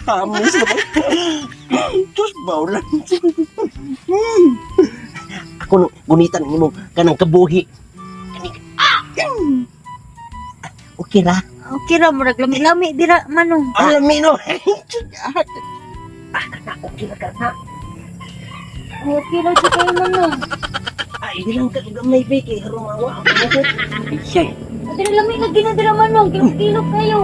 Tamis na ba? Diyos, bawlan. Ako nung gunitan ang imong kanang kabuhi. Ah! Okay ra. Okay ra, murag lami-lami dira, Manong. Alam mi no. Ah, kana okay ra ka na. Okay ra jud kayo, Manong. Ay, di lang ka gamay ba kay harumawa ang buhok. Ay, Dira lami lagi na dira, Manong. Kilok kayo.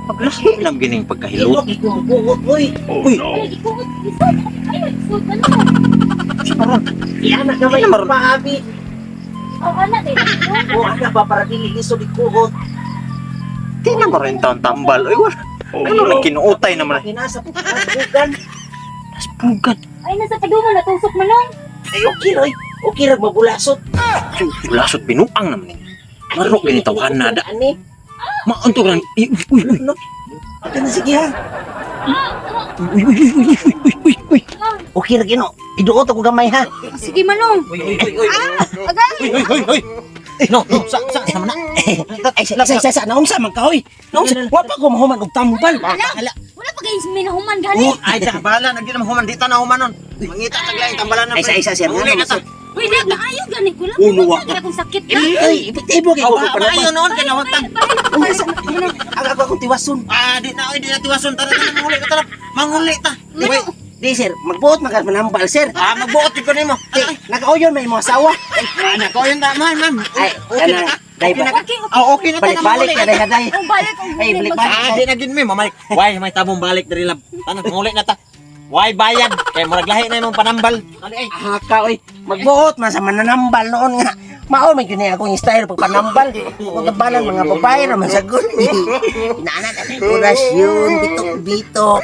Paglahi lang gining pagkahilot. Ilok ikumukuot oy. Uy, Ay, ikuot. Isod. Ay, isod. Ano? parang Iana gamay Ano maron? paabi. Oh, anak, eh. O ana ba para dili lisod ikuot. Di na maroon taon tambal. Uy, wala. Ano na kinuutay naman? Kinasa po bugan. Naspugan. Ay, nasa taguman, natusok, Manong. Ay, okay ra oy. Okay ra mabulasot. Lasot binuang naman ni. Maro gini tawhan na da. Ani. Maunto lang. Uy, uy, uy. No. Kana sige ha. Uy, uy, uy, uy, uy, uy, uy, uy. Okay ra gino. Iduot ako gamay ha. Sige, Manong. Uy, uy, uy, uy. Agay! Uy, uy, uy, uy. Eh, no, no, sa, sa, sa mana. Ay, sa sa sa, sa naunsa man ka oy. Naunsa wa pa ko mahuman og tambal. Bahala. Wala pa kayo minahuman gani. Oh, ay, da, bahala. Nagyan naman human. Di ta na humanon. Mangita taglaing tambalan na. Ay, sa isa sir. Uli na ta. Uy, di, naayo gani ko lang. Uno, Wala gani akong sakit na. Ay, epektibo kay ko Awa, ayo noon, kinawag ta. Ang ako akong tiwason. Ah, di na, oy, di na tiwason. Tara, tara, manguli ka, tara. Manguli ta. Di, di sir, magbuot man ka manambal sir. Ah, magbuot yun ko nimo. Di, nakauyon may imong asawa. Ah, nako, yun ta, ma'am, ma'am. Ay, Okay na kana, ka. day Okay na ba? ka. Okay, okay. Ah, okay na ta. Balik-balik manguli na day haday. Oh, balik. Oh, Ay, balik, balik. Ah, di na gid mi, mamay. Why may tabong balik diri lab. Tana, manguli na ta. Why bayad? Kay murag lahi na imong panambal. Dali ay. Ah, ka oy, magbuot man sa mananambal noon nga. Mao man gyud ni akong style pag panambal. Kung tambalan mga babae ra man sagol. Inaana na orasyon, bitok-bitok.